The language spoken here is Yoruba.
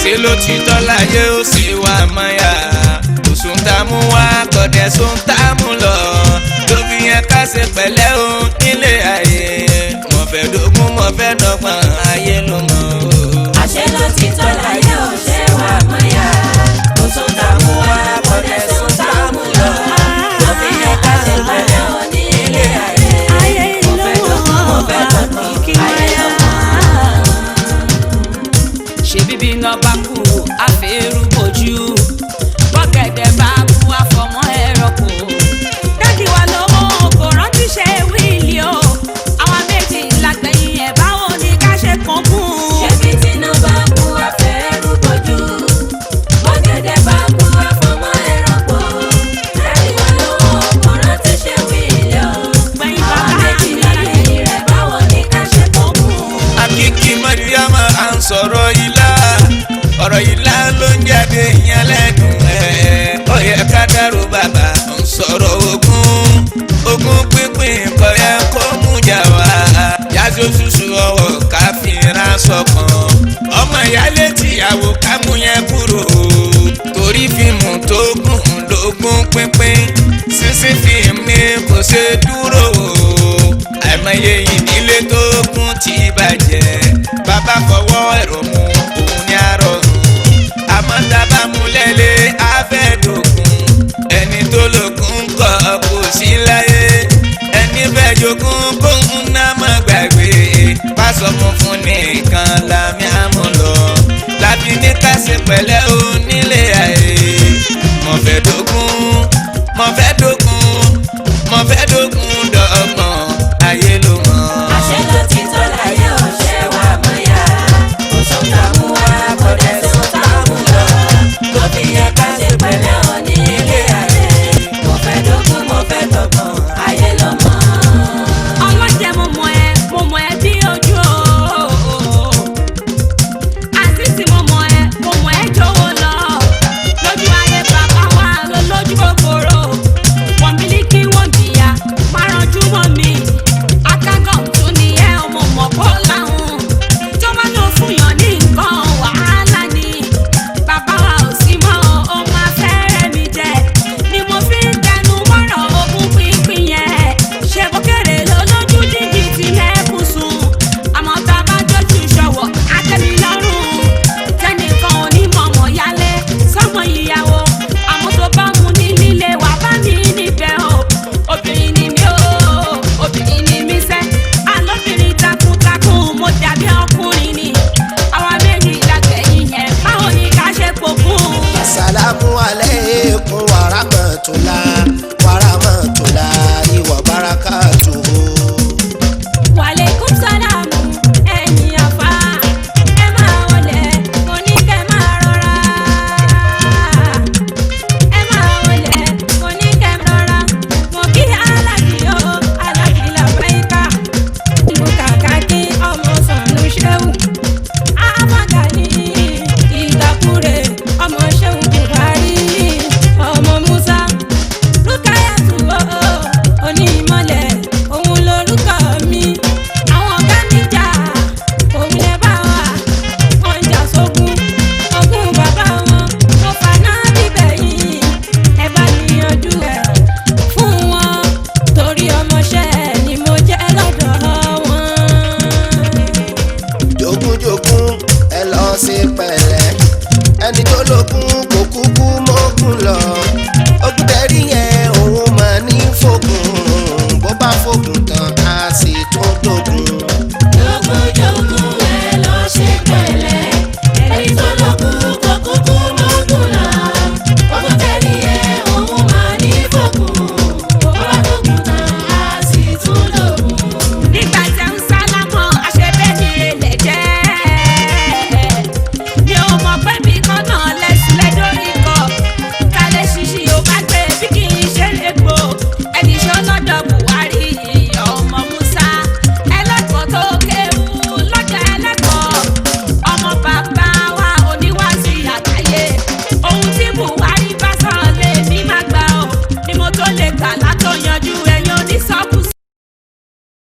Àṣé ló ti tọ́ láyé ó sì wà mọ́yà. Òsùn tá a mú wá kọ̀dẹ̀ sùn tá a mú lọ. Tóbi yẹn ká ṣe pẹ̀lẹ́ o nílé ayé. Mo fẹ́ dógún, mo fẹ́ dọ́gbọ̀n, ayé ló mọ̀ o. Àṣé ló ti tọ́ láyé ò ṣe wà mọ́yà. Kò sóhun tá a mú wá, kò dẹ̀ sóhun tá a mú lọ. Ló fi yẹ ká ṣe pẹ̀lẹ́ o ní ilé ayé. Ayé Mo ló fẹ́ dógún, mo fẹ́ dọ́gbọ̀n, ayé ló mọ̀. Ṣe bíbí iná bá kú, àfẹ́rù bójú. Bọ́gẹ̀dẹ̀ bá kú, àfọmọ́ ẹ̀rọ kò. Daddy wa lówó kò rántí ṣe will o. Àwọn méjì lágbẹ̀yìn ẹ̀, báwo ni ká ṣe kàn kún? Ṣebí tíná bá kú, àfẹ́rù bójú. Bọ́gẹ̀dẹ̀ bá kú, àfọmọ́ ẹranko. Daddy wa lówó kò rántí ṣe will o. Gbẹ̀yìn Àwa bàbá méjì mi. lágbẹ̀yìn rẹ̀, báwo ni ká ṣe kàn kún? Akíkí Mọ́ríyámà, à ń sọ̀rọ̀ ilá. Ọ̀rọ̀ ilá ló ń jáde ìyẹn lẹ́dùn ẹ̀. Ó yẹ ká dárò bàbá ń sọ̀rọ̀ ogún. Ogún pínpín kò yẹ kó mú jà wá. Yájú ṣùṣù ọwọ́ ká fi ránṣọ kan. Ọmọ ìyálé tìyàwó ká mú yẹn kúrò. Torí fíìmù tó gùn lógún pínpín. Sísí fíìmù ni kò ṣe dúró o. Àìmọye ìdílé tó kún ti bàjẹ́. Bàbá fọwọ́ ẹ̀rọ mu òun ní àárọ̀. Àmọ́ tá a bá mú lẹ́lẹ́ afẹ́dógún. Ẹni tó lókun kọ́ kò sí láyé. Ẹni fẹ́ jogún kóhun náà má gbàgbé. Pásọ funfun nìkan làmì àmú lọ. Láfi ní ká ṣe pẹ̀lẹ́ o nílé ayé. Mo fẹ́ dógún, mo fẹ́ dógún, mo fẹ́ dógún dọ́gbọ̀n, ayé ló mọ̀. Àṣé ló ti tọ́ láyé ò ṣe wà mọ́yà. Kò sóhun tá a mú wá, kò dẹ̀ sóhun tá a mú lọ. Ló fi yẹ ká ṣe pẹ̀lẹ́ o ní ilé ayé. Mo fẹ́ dógún, mo fẹ́ dọ́gbọ̀n, ayé ló mọ̀. Ọlọ́jẹ̀, mo mọ̀ ẹ́, mo mọ̀ ẹ́ bí ojú o. Àǹtí tí mo mọ̀ ẹ́, mo mọ̀ ẹ́ jọ̀wọ́ lọ. Lójú ayé bàbá wa ló lójú kòkòrò. Wọ́n mílíkì, wọ́n bìyà, má ranjú mọ́ mi. Akágọ̀ tún ni ẹ́, ọmọ mọ̀ kó láhùn. Tó bá lọ fún yàn ní nǹkan, wàhálà ni. Bàbá wa ò sí mọ́, ó máa fẹ́rẹ̀ mi jẹ. Ni mo fi ń tẹnu mọ́rọ̀ ogún pínpín yẹn. Ṣé bó kéré ló lójú dídì tí lẹ́kùn sùn? Àmọ́ tá a bá jọ́jú ṣọ̀wọ́, àtẹ̀mí lọ́rùn. Tẹnìkan ò ní mọ̀mọ́ yálé sọ́mọ ìyàwó. Àmọ́ tó bá mu ní líle, wà bá mi níbẹ̀ o. Obìnrin ni mí o, obìnrin ni mí sẹ́. Alóbìnrin takuntakun, mo dàbí ọkùnrin ni. Àwa méjì lágbẹ̀yìn yẹn, báwo ni ká ṣe pokùn? Assalamu alaikum warahmatullah warahmatullahi wabarakatuhu. Wàlẹ́kùn sálámù, ẹ̀yin àfà, ẹ máa wọlé, mo ní kẹ́ máa rọra. Ẹ máa wọlé, mo ní kẹ́ rọra. Mo kí aláàjì o, aláàjì làbáyíká. Ìlú kàkà kí ọmọ sànú ṣéwù. Àmàgàní ìtàkùrẹ̀ ọmọ ṣéwù Buhari, ọmọ Musa. Rúkàyàtù o, onímọ̀lẹ̀, òun lorúkọ mi. Àwọn ọ̀gá mi jà, òun lè bá wa. Wọ́n jà sógun, ogún bàbá wọn. Mo fà náà bíbẹ̀ yìí, ẹ bá mi yanjú ẹ̀ fún wọn. Torí ọmọọṣẹ́ ni mo jẹ́ lọ́dọ̀ wọn. Jogúnjogún ẹ lọ sí.